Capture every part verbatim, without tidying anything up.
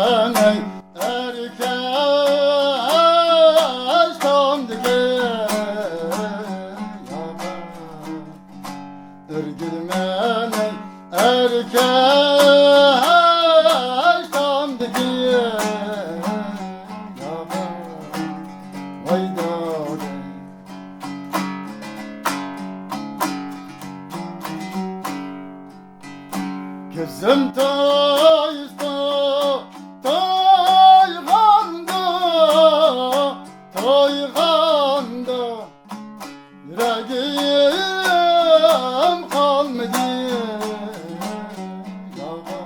ئەركەش تامدىكى ياقا. ئۆرگۈلمەن ئەركەش تامدىكى ياقا. ۋاي داداي. كۆزۈم تويسا تويغاندا، تويغاندا، يۈرەگىم قالمىدى ياغا.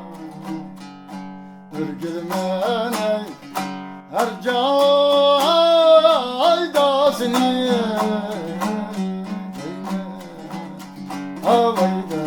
ئۆرگۈلمەن ئەي ھەر جايدا سېنى دەيمەن، ئاۋايدا.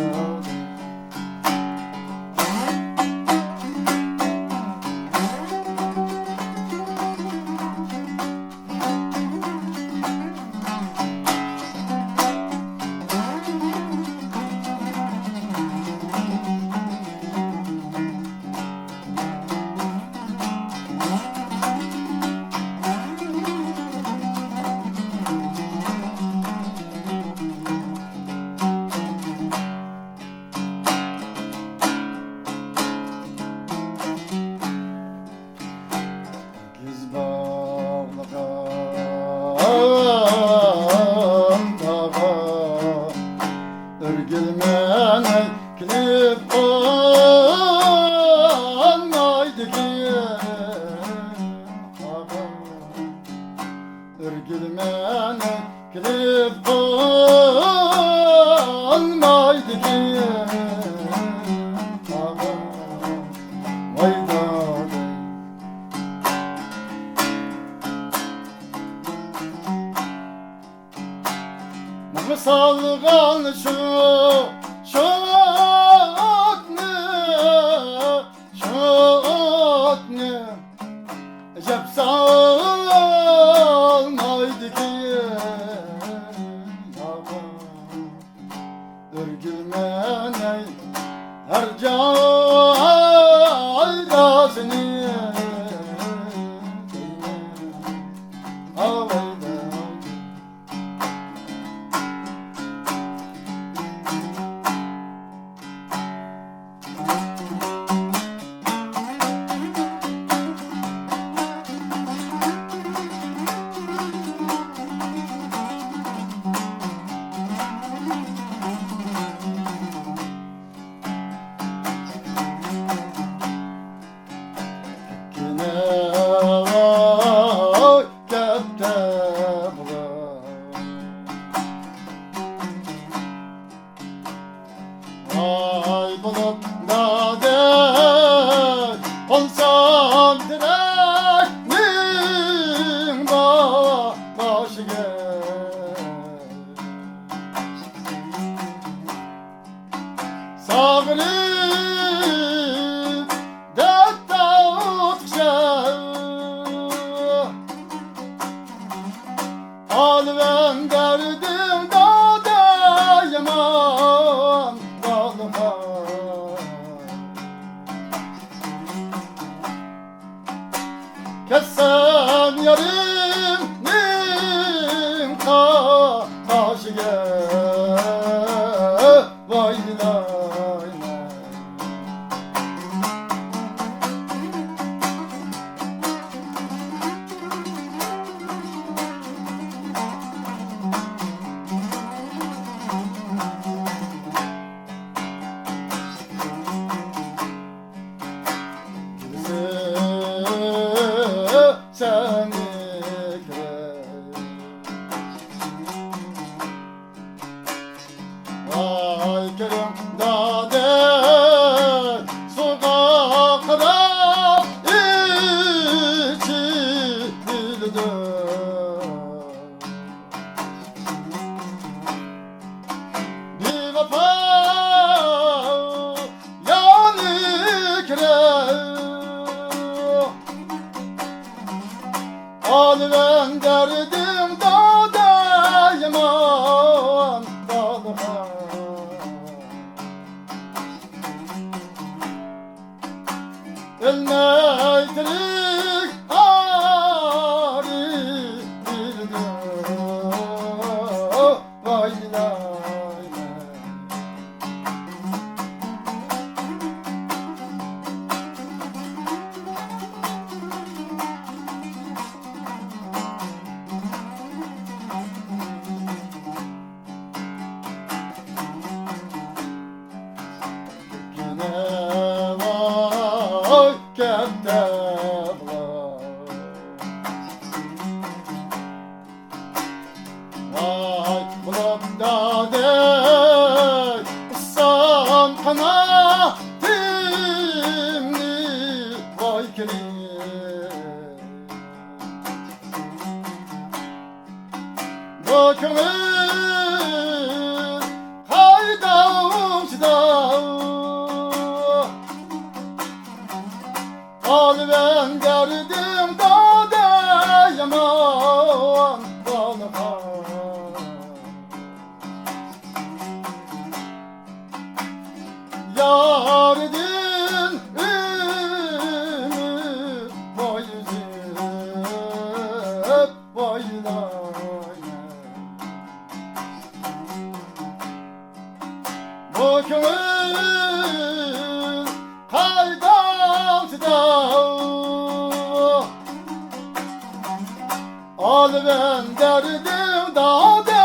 ئېگىز باغلىغان تاغا ئۆرگۈلمەن كېلىپ قونمايدىكىن. ئۆرگۈلمەن كېلىپ قونمايدىكىن. ۋاي داداي. ماڭا سالغان شۇ، شۇ ئوتنى، شۇ ئوتنى ئەجەب سالمايدىكىن. ئۆرگۈلمەن ئەي ھەر جايدا سېنى دەيمەن. ئاۋايدا. كېنىڭ كەپتە بۇلار. ئاي بولۇپ دادەك قونسام تېرەكنىڭ باشىغا. ساغرى دەتتە ئوتخۇشە. ئالىۋەن دەردىڭ دادە يامان بالىغا. كەتسەم يارىمنىڭ قا-، قاشىغا ۋايلايمەن. ۋاي كېرىم دادە، سۇغا قاراپ ئىچىلىدۇ. بىۋاپا يانى كىرە. ئالىۋەن دەردىڭ دادە يامان بالىغا. ئۆلمەي تىرىك ئارىلىرىنى ئويلايمەن. يەنە ۋاي كەتتى بۇلار. ۋاي بۇلام دادەي، ئۇسسام قاناتىمنى ۋاي كېلىپ. بۇ كۆڭۈل قايدا ئۇچىدا؟ ئالىۋەن دەردىڭ دادە يامان بالىغا. ياردىن ئۈمىد بايىزىپ بايلايمەن. بۇ كۆڭۈل قايتامسىدا؟ ئالىۋەن دەردىڭ دادە